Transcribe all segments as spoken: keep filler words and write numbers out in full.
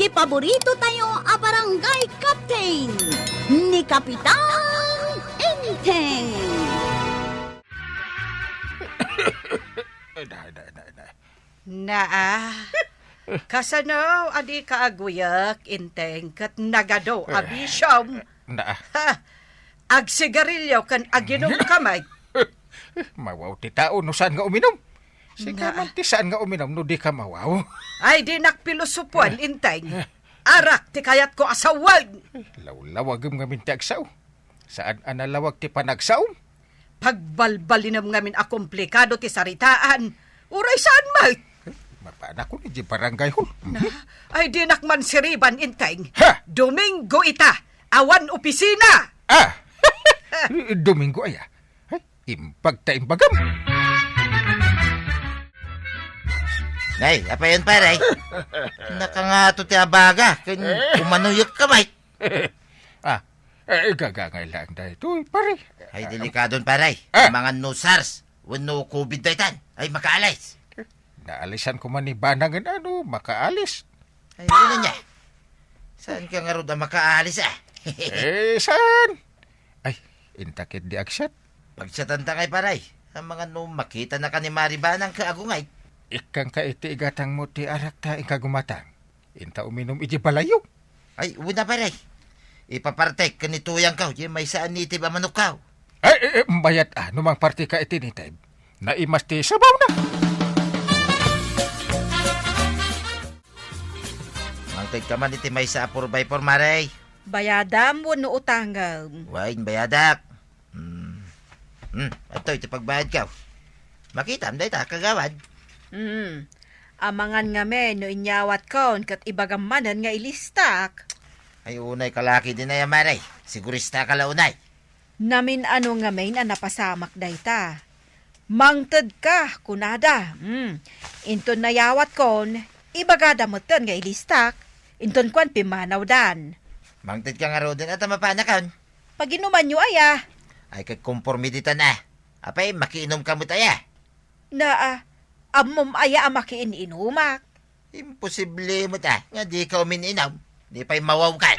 Paborito tayo a barangay captain, ni Kapitan Enteng. Ay, na, na, na, na. Naa, kasano a dika aguyek, Enteng, ket nagadu a bisiom? Naa. Ha! Agsigarilio ken aginom ka met. Mawaw ti tao no saan nga uminom. Sika man ti saan nga uminom no dika mawaw. Ay, dinak pilosopuan, Enteng. Arak ti kayatko a sawen. Lawlawagem ngamin ti agsao. Saan a nalawag ti panagsaom. Pagbalbalinem ngamin a komplikado ti saritaan. Uray saan met. Mapanakon idiay barangay hall. Na, ay dinak mansiriban, Enteng. Ha! Domingo ita. Awan opisina. Ah! Domingo aya. Ay, imbag ta imbagam. Nay, apayon, pare? Nakangato ti abaga, ken umanuyek ka met. Ah, eh, igagangay laeng daytoy, pare. Ay, delikadon, pare. Ah. Mangan no SARS, wenno COVID daytan. Ay, makaalis. Naalisan ko man ni Banangen ano, makaalis. Ay, ano niya? Saan ka ngarud a makaalis, ah? Eh, saan? Ay, inta ketdi agsiat. Pagsiatanta ngay, pare. Amangan no makita na ka ni Mari Banang ket agungay. Ikkanka iti igatangmo ti arak ta inka gumatang. Inta uminum iti balayyo. Ay, una, pare. Ipapartek ken ni Tuyangko, diay maysa a native a manokko. Ay, eh, eh, mayat a, no mangparteka iti native. Naimas ti sabawna. Mangted ka man iti maysa a four by four, mare. Bayadam wenno utangem? Wen, bayadak. Hmm. Hmm, adtoy ti pagbayadko. Makitam dayta, kagawad. Hmm. Amangan ngamin no inyawatkon ket ibagam manen nga ilistak. Ay, unay ka la ketdin aya, mare. Sigurista ka la unay. Namin-ano ngamin a napasamak dayta. Mangtedka, kunada. Hmm. Inton nayawatkon, ibagada metten nga ilistak. Inton kuan, pimmanawdan. Mangtedka ngaruden, ata mapanakon? Paginumanyo aya? Ay, ket konforme ditan a. Apay, makiinumka met aya? Naa, ammom aya a makiin-inumak? Imposible met a, nga dika umin-inum. Di pay mawawkan.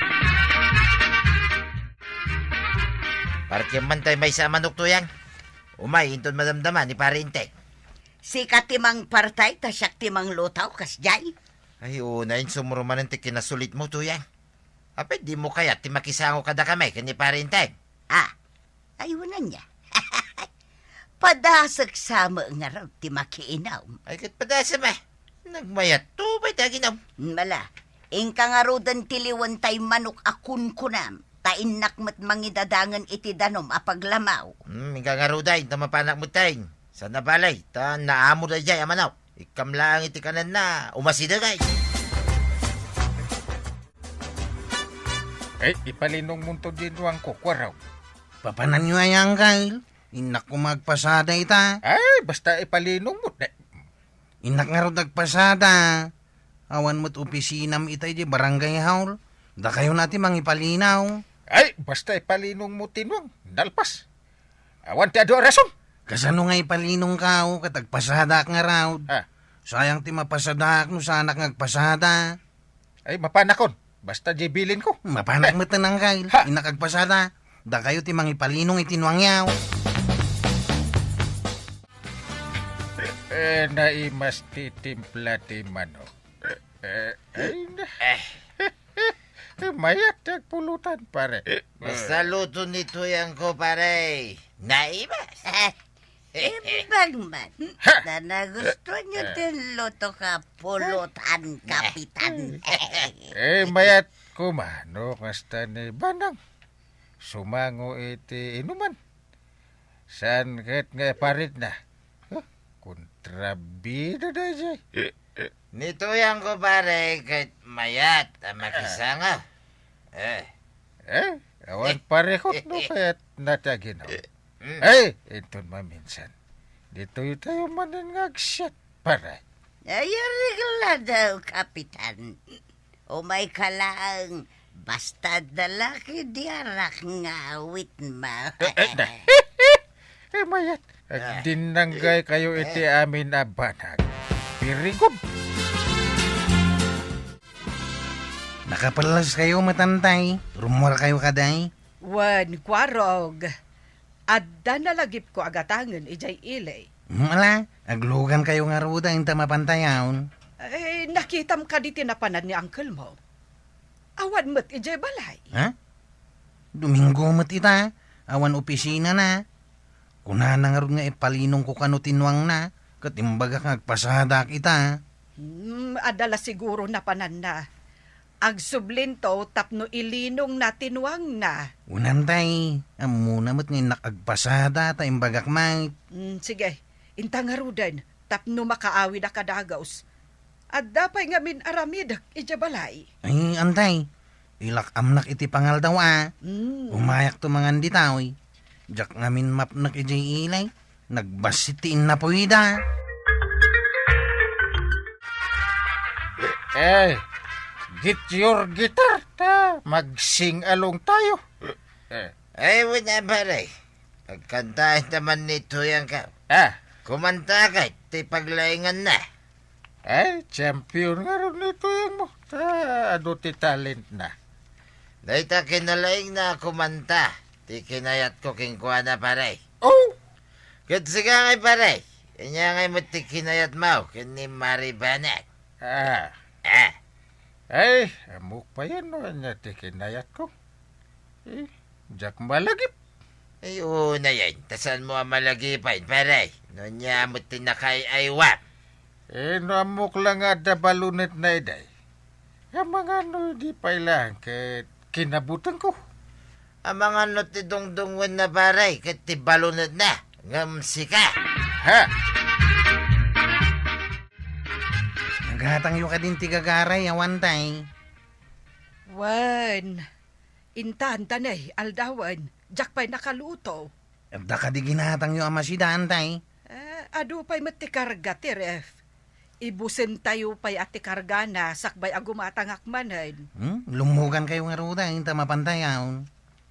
Parkir man tay maysa a manok, Tuyang. Umay, inton madamdama ni Pare Enteng. Sika ti mangpartay, ta siak ti mangluto, kasdiay? Ay, unay, sumro manen ti kinasulitmo, Tuyang. Apay, dimo kayat ti makisango kadakami ken ni Pare Enteng? Ah, ay, wen ania. Padasek sa met ngarud ti makiinum. Ay, ket padasem a. Nagmayat to pay ti aginum. Mala, inka ngaruden ti liwen tay manok a kunkunam, ta innak met mangidadangen iti danum a paglamaw. Hmm, inka ngaruden, ta mapanak met tay. Saan a bale, ta naamo daydiay a manok. Ikkam laeng iti kanenna, umasideg ay. Ay, ipalinongmonto diay nuangko, kuaraw. Papananyo aya, Angkel? Innak koma agpasada ita. Ay, basta ipalinongmo, da- Innak ngarud agpasada. Awan met opisinam ita idiay barangay hall. Dakayo na ti mangipalinaw. Ay, basta ipalinongmo ti nuang, nalpas. Awan ti adu a rason. Kasano nga ipalinongko ket agpasadaak ngarud? Ah. Sayang ti mapasadaak no saanak nga agpasada. Ay, mapanakon. Basta diay bilinko. Mapanak metten, Angkel. Ha? Innak agpasada. Dakayo ti mangipalinong iti nuangyo. Eh, naimas ti timpla ti manok. Eh, eh, ay, na. Eh. Mayat ti agpulutan, pare. Basta luto ni Tuyangko, pare. Naimas. Imbag man. Ha! Ta nagustuanyo ti luto ka pulutan, Kapitan. Eh, mayat koma no kasta ni Banang. Sumango iti inuman. Saan ket nga iparitna? Huh? Kontrabida daydiay. Ni Tuyangko, pare, ket mayat a makisango. Eh. Eh, awan parikot no kayat na ti aginum. Mm. Ay, inton maminsan. Ditoy tayo manen nga agsiat, pare. Ay, arigla daw, Kapitan. Umayka laeng, basta adda la ketdi arak nga awitmo. Eh, eh, na. Eh, mayat, agdinnanggaykayo iti amin a banag. Very good. Nakapelleskayo met, Antay? Rummuarkayo kadi? Wen, Kuarog. Adda nalagipko a gatangen idiay ili. Hmm, ala, aglugankayo ngaruden ta mapantayon. Eh, nakitam kadi ti napanan ni uncle mo? Awan met idiay balay. Ha? Domingo met ita, awan opisinana. Kunana ngarud nga ipalinongko kano ti nuangna, ket imbagak nga agpasadak ita. Hmm, adda la siguro napananna. Agsublinto tapno ilinongna ti nuangna. Wen, Antay, ammona met nga innak agpasada ta imbagak met. Hmm, sige, inta ngaruden tapno makaawidaka dagus. Adda pay ngamin aramidek idiay balay. Ay, Antay, ilak amnak iti pangaldaw a. Hmm. Umayakto mangan ditoy. Diak ngamin mapnek idiay ili. Nagbassit ti innapoyda. Eh, get your guitar ta magsing-along tayo. Eh. Ay, wen a, pare. Agkantaen ta man ni Tuyang ka. Ah. Kumanta ka ti paglainganna. Ay, champion ngarud ni Tuyang mo. Ta, adu ti talent na. Dayta kinalaingna a kumanta ti kinayatko kenkuana, pare. Oh! Ket sika ngay, pare, ania ngay met ti kinayatmo ken ni Mari Banak? Ah. Ah. Ay, ammok payen no ania ti kinayatko. Eh, diak malagip. Ay, unayen, ta saanmo a malagipen, pare, no ania met ti nakaay-aywam. Eh, no ammok la nga adda balonetna idiay. Amangan no idi pay laeng ket kinabutengko. Amangan no ti dungdungngenna, pare, ket ti balonetna, ngem sika. Ha? Nagatangyo kadin ti gagaray, awan tay? Wen, intan ta ne, aldawen, diak pay nakaluto. Adda kadi ginatangyo a masida, Antay? Eh, adu pay met ti karga ti ref. Ibusentayo pay a ti kargana sakbay a gumatangak manen. Hmm? Lummugankayo ngaruden ta mapantayon.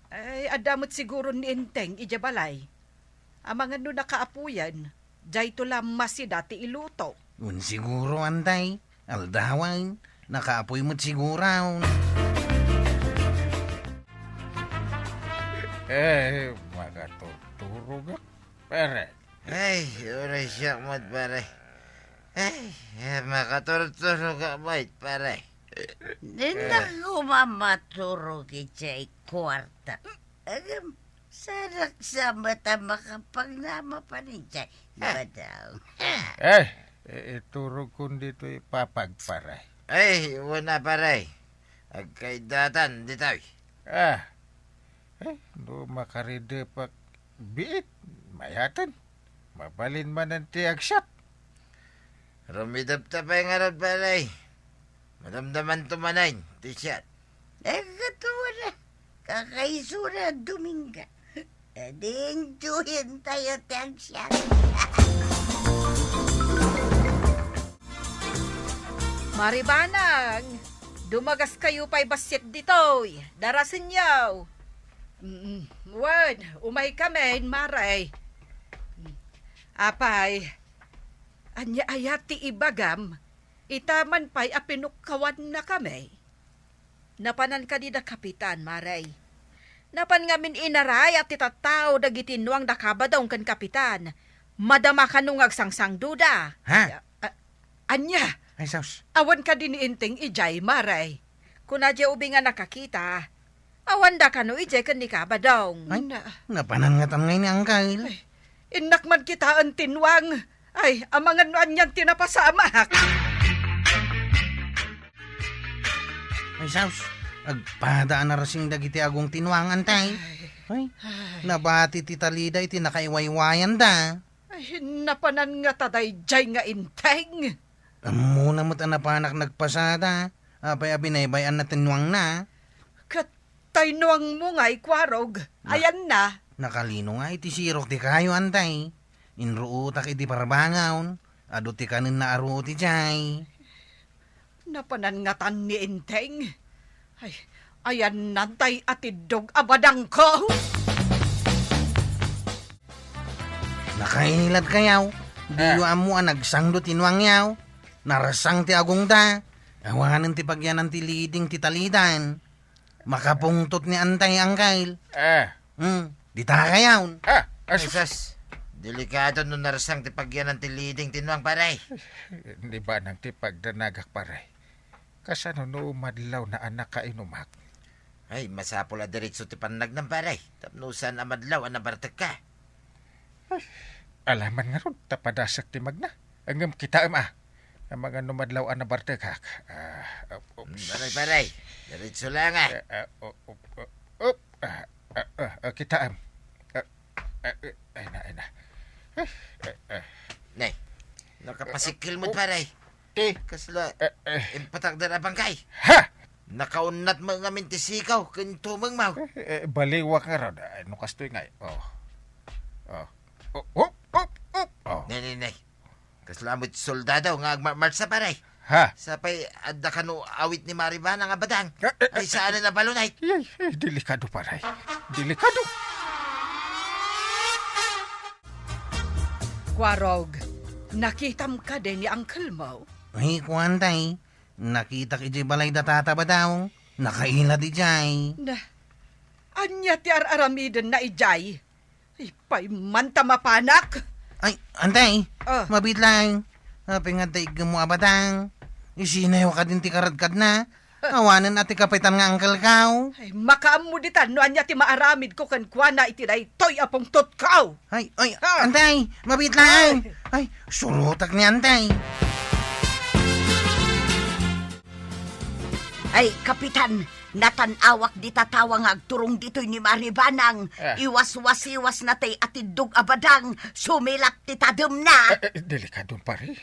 Ay, adda met siguro ni Enteng idiay balay. Amangan no nakaapuyan, dayto la masida ti iluto. Wen siguro, Antay. Aldawen, nakaapuy met siguro. Eh, makaturturogak, pare. Ay, uray siak met, pare. Ay, eh, makaturturogak met, pare. Dinnak koma maturog idiay kuarta. Agam, saraksa met a makapagnama panidiay, Badong. Eh, i-, iturogkon ditoy papag, pare. Ay, wen a, pare. Agkaidatan ditoy. Ah. Eh, no makaridepak biit, mayaten. Mabalin manen ti agsiat. Rumidep ta pay ngarud, pare. Madamdamanto manen ti siat. Eh, katuana. Kakaisuna a Dominga. Eh, di enjoyen tayo ti agsiat. Maribanang, dumagaskayo pay bassit ditoy. Darasenyo. Mm, wen, umay kami, Mare. Apay, ania aya ti ibagam? Ita man pay a pinukkawanna kami. Napanan kadi da Kapitan, Mare? Napan ngamin inarayat ti tattao dagiti nuang da Kabadong ken Kapitan. Madama kano nga agsangsangduda. Ha? A-, a-, ania? Ay, sus. Awan kadi ni Enteng idiay, Mare? Kuna diay ubing a nakakita. Awan da kano idiay ken ni Kabadong. Ay, na- napanan ngatan ngay ni Angkel. Ay, innak man kitaen ti nuang. Ay, amangan no anian ti napasamak. Ay, sus, agpada a narasing dagiti agong ti nuang, Antay. Ay. Ay, ay. Nabati ti talida iti nakaiwaywayanda. Ay, napanan ngata daydiay nga Enteng. Ammona met a napanak nagpasada. Apay a binaybay-anna ti nuangna? Ket tay nuangmo ngay, Kuarog. Na- ayanna. Nakalino nga iti sirok ti kayo, Antay. Inruotak iti parbangon. Adu ti kanenna a ruot idiay. Napanan ngatan ni Enteng. Ay, ayanna tay atiddog a badangko. Nakailad kayaw. Diyo ammo a nagsangdo ti nuangyaw. Narasang ti agongda. Awanen ti pagyanan ti leading ti talidan. Makapungtot ni Antay, Angkel. Eh. Hmm, dita kayaw. Ah, ah, Ay, sus. Sus, delikado no narsang ti pagyanan ti leading ti nuang, pare. Ni Banang ti pagdanagak, pare. Kasano no madlaw na a nakainumak? Ay, masapul a diretso ti pannagnam, pare. Tapno saan a madlaw a nabartekka. Alaman ngarud, ta padasek ti magna. Ngem kitaem a. Amangan no madlaw a nabartekak. Ah, ah, oops. Hmm, pare, pare. Diretso lang, ah. Ah, ah, op, op, op, op. Ah, ah, ah, ah, kitaem. Ah, ah, ah, ay na, ay na. Ah, ah, ah. Nay, nakapasikil mo, Oh. pare. Ti? Kasla, Eh, eh. impatakder a bangkay. Ha? Nakaunnat mo ngamin ti sikaw, ken tumeng mo. Eh, eh, baliwak ngarud. Ay, no kastoy ngay. Oh. Oh. Oh, hop, hop, hop. Oh. Nay, nay, nay. Kasla met soldado nga agmarmarsa, pare. Ha? Sapay, adda kano awit ni Maribanang a badang. Eh, eh, Ay, eh, saan na balunay? Ay, ay, delikado, pare. Delikado. Kuarog, nakitam kadi ni Uncle Mo? Ay, kuan, tay. Nakitak idiay balay da Tata Badang. Nakailad idiay. Na, ania ti ar-aramidenna idiay? Ipay man ta mapanak! Ay, Antay, Ah. mabit lang. Apay nga adda iggem mo a badang? Isinayo kadin ti karadkadna? Awanen a ti kapitan nga angkelkaw? Ay, makaammo ditan no ania ti maaramidko kenkuana iti daytoy a pungtotko! Ay, ay, Ah. Antay, mabit lang. Ay. Ay, surotak ni Antay. Ay, Kapitan, natan-awak dita tawa nga agturong ditoy ni Maribanang. Ah. Iwaswasiwasna tay atiddog a badang, sumilap ti tademna. Eh, eh, delikadon, pare.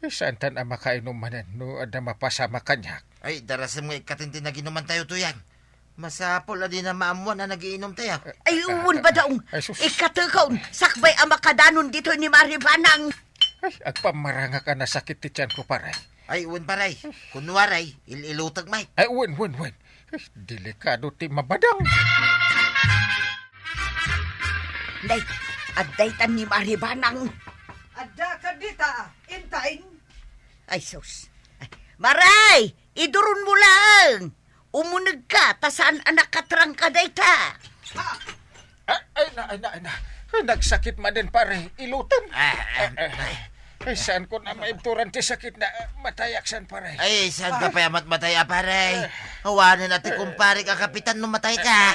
Eh, saantan a makainom manen no adda mapasamak kaniak. Ay, darasem nga ikkaten ti naginumantayo, Tuyang. Masapul a dina maammuan a nagiinomtayo. Ay, wen, Badong. Ay, sus. Ikkatekon, sakbay a makadanon ditoy ni Maribanang. Ay, agpammarangak a nasakit ti tianko, pare. Ay, wen, pare. Kunwari, il-ilutek met. Ay, wen, wen, wen. Ay, delikado ti mabadang. Nay, adda itan ni Maribanang. Adda kadita, Intay. Ay, sus. Ay, Maray, iduron mo lang. Umunegka, ta saan a nakatrangka dayta. Ah, ay, na, ay, na, ay, na. Ay, nagsakit manen, pare. Ilutem. Ah, ah, Ay, ay, ah. Ay, saan ko na maibturan ti sakit na, ah, matayak san, pare? Ay, saan ka pa yamat matay, ah, pare? Ah. Awanen a ti kumpare ka, kapitan, no matay ka. Ah.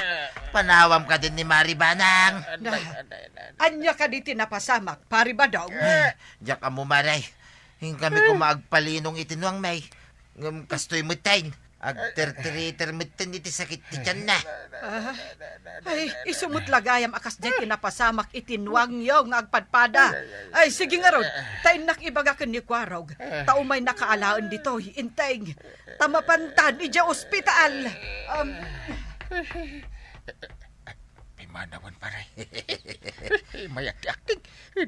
Panawam ka din ni Maribanang. Anday, anday, anday, anday. Ania kadi ti napasamak, Pare Badong? Ah. Diak ammo, Maray. Inkami koma agpalinong iti nuang, May. Ngem kastoy metten, agterteriter metten iti sakit ti tianna. Ah, ay, isu met la gayam a kasdiay ti napasamak iti nuangyo nga agpadpada. Ay, sige ngarud, ta innak ibaga ken ni Kuarog, ta umaynaka alaen ditoy, Inteng. Ta mapantan idiay ospital. Um, Pimanawen, pare. Mayat ti akting.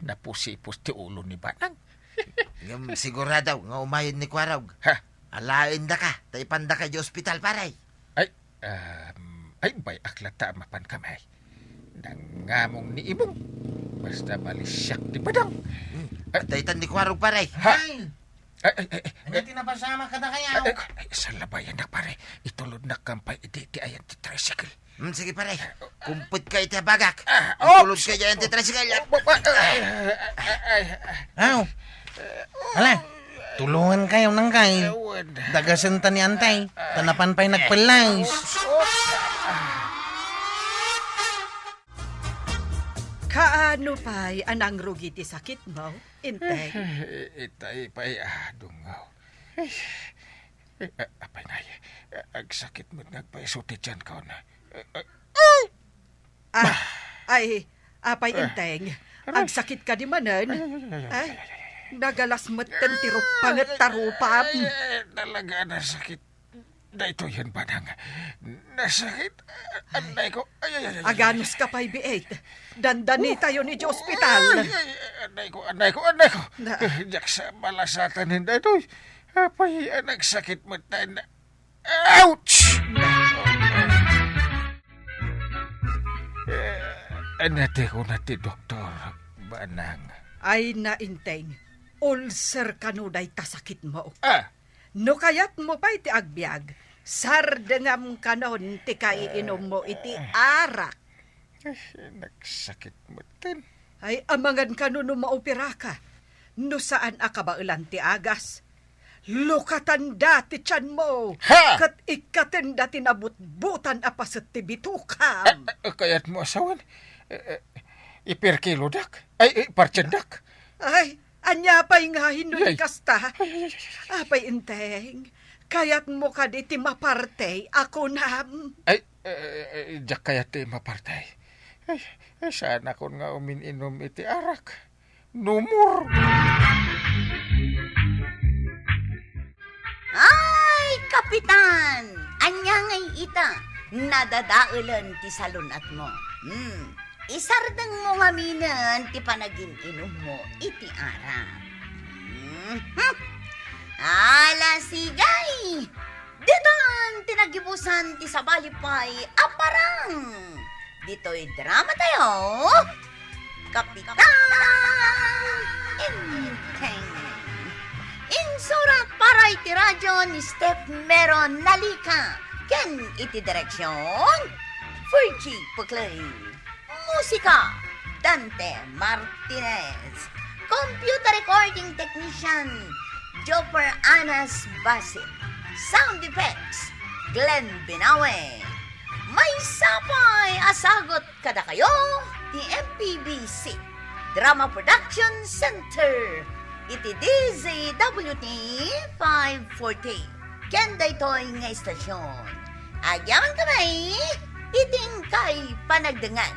Napusipos ti ulo ni Banang. Ngem sigurado nga umayen ni Kuarog. Ha? Alaendaka, ta ipandaka idiay ospital, pare. Ay, um, ay, bay-ak latta a mapan kami. Nangamong ni Imong. Basta malisiak ti Badang. Hmm. Ay. Adda itan ni Kuarog, pare. Ha? Ay! Ay, ay, ay, ay. Ania ti napasamak kadakayo? Ay, ay, ay, salabayannak, pare. Itulodnak kampay idi ti ayan ti tricycle. Hmm, sige, pare. Kumpetka iti abagak. Ah, Itulod oops. Ka diay ti tricycle. Ay, ay, ay, ay, ay. Aw. Hala, tulongankayo, nangkay. Awan. Dagasenta ni Antay, ta napan pay nagpellay. Oops, oops. Kaano pay a nangrugi ti sakitmo, Inteng? Itay pay a dungaw. Ay, eh, apay ngay, eh, agsakit met nga agpaiso ti tiyankon. Eh, eh, Ah, ay, apay, Inteng, aray. Agsakit kadi manen? Ay, ay, ay, ay, ay, ay, ay, nagalas metten ti ruppanget ta rupam. Ay, ay, talaga nasakit. Daytoyen, Badang. Nasakit. Ay. Annay ko. Ay, ay, ay, ay, ay. Aganus ka pay, biit. Dandanitayon idiay ospital. Ay, ay, ay, annay ko, annay ko, annay ko. Na. Diak sa malasatan daytoy. Apay, nagsakit met tayo na. Ouch! Eh, ania ti kuna ti doktor, Banang? Ay, na, Inteng. Ulcer kano dayta sakitmo. Ah. No kayatmo pay ti agbiag, sardengam kanon ti kaiinummo iti arak. Ay, nagsakit metten. Ay, amangan kano no maoperaka. No saan a kabaelan ti agas, lukatanda ti tianmo, Ha! ket ikkatenda ti nabutbutan a paset ti bitukam. Eh, eh, kayatmo a sawen? Eh, eh, iperkilodak? Ay, eh, ipartiendak? Ay, ania pay nga hinno ti Yay. kasta? Ay, ay, ay, ay. Apay, Enteng, kayatmo kadi ti mapartey a kunam? Ay, eh, eh, eh, diak kayat ti mapartey. Ay, eh, saanakon nga umin-inum iti arak. Numor. Ay, Kapitan! Ania ngay ita? Nadadaelen ti salun-atmo. Hmm, isardengmo ngaminen ti panagin-inummo iti arak. Mhm. Ala, sigay! Ditan ti nagibusan ti sabali pay a parang. Ditoy drama tayo, Kapitan Enteng. Insurat para iti radyo ni Steph Meron Nalica ken iti direksyon, Fergie Puclay. Musika, Dante Martinez. Computer recording technician, Joper Anas Basit. Sound effects, Glenn Binawe. Maysa pay a sagut kadakayo ti M P B C Drama Production Center iti D Z W T five forty. Ken daytoy nga istasyon, agyaman kami iti inkay panagdengngeg.